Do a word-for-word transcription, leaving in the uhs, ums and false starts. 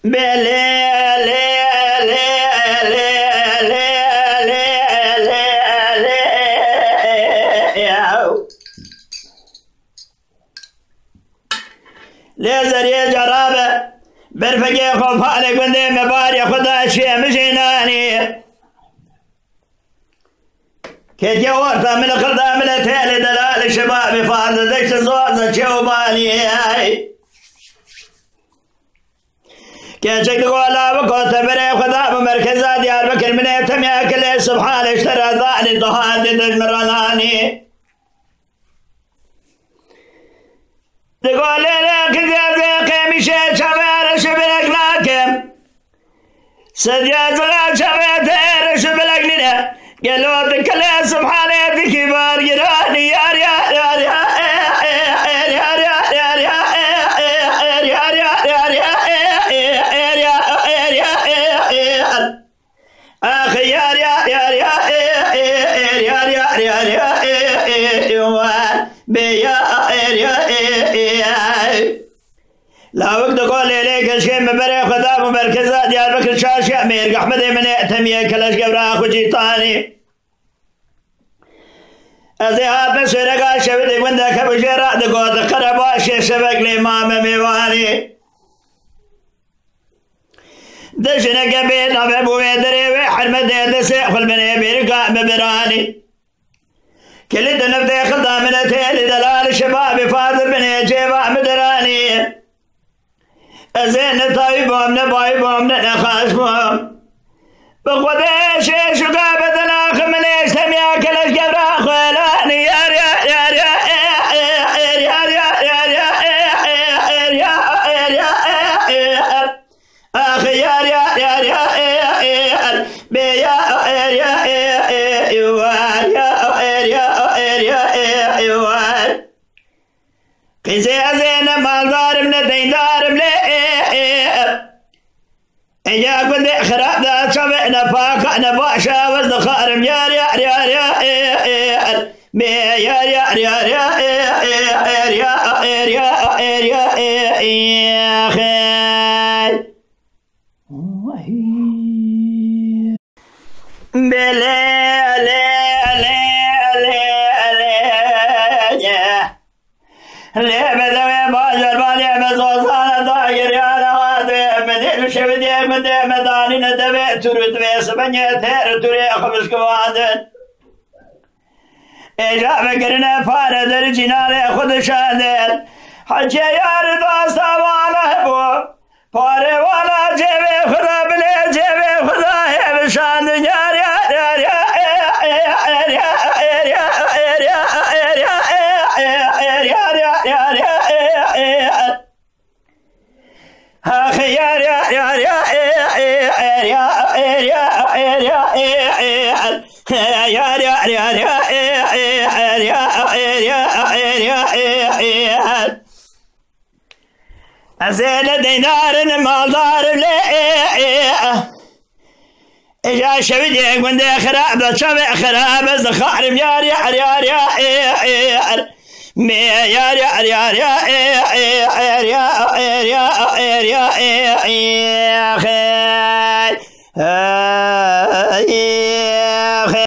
Belê, lê, lê, lê, lê, lê, lê, lê, ew. Lê zeriyê cerabe, berfekê xwe palê gundê me barê xwe da çiyê min jê nanî. Ketiye orta min li xirda min e têlê delalê şebabê fazla deşte zor da çew banî. Keçek di gola bi kote berê xwe da bi merkeza Diyarbekir min ê temya kilê subhanê ji te re zanî tu hatî dejmirananî. Di golê re qîzê zê qêmîşê çavê reşê bilek nakim. Sedya ziga çavê te reşê bilek nîne. Gelo di kilê subhanê dikî bar giranî yar yar yar yar. Ax yar yar yar yar, yar yar yar yar, yar yar yar yar, war be yar yar. Lawik di golê lê keşkê min berê xwe da bû merkeza Diyarbekir çarşiya Mêrg Ehmedê min ê temiyê keleş gevra xwe cîtanî. Ez ê hatme sêrega şevê di gundeke bi jê re digot, Qerebaşê şevek lê mame mêvanî. Di jineke bê navê bû wê derê wê hermetê destê xwe li binê bêrika bibiranî. Kilî di nefdê xilda min e têlî delal şebabê fazil binê cêva min diranî. Ez ê ne tayî bom, ne bayî bom, ne nexaş bom. Bi Xwedê şêşuka bedena xwe min ê ji temiya keleş gevra xwe lanî yar yar yar yar. Ax yar yar yar yar, bê yar yar yar, war yar yar yar, war. Qîzê ez ê ne maldarim ne deyndarim lê. Eya gundê xirab da çavê ne paka ne başa wez dixarim yar yar yar yar. Bê yar yar yar yar, yar yar yar yar, yar yar yar yar. Belê, lê, lê, lê, lê, ye. Lê bedewê bajarbanê me zozana da giriyana hatê, me dê şevidê me dê me danîne devê turu divê sibenyê têr turê xwe bişkivandin. Êca vekirine pare derî cînarê xwe dişandin. Hecê yar dosta wana hebû. Pare wana cevê xwe da bilê cevê xwe da hevşandin yar yar yar yar. Ez ê ne deynarin maldarim lê. Eja şevî dê gundê xirab da çavê xirab ez dixarim yar yar yar yar. Me yar yar yar yar.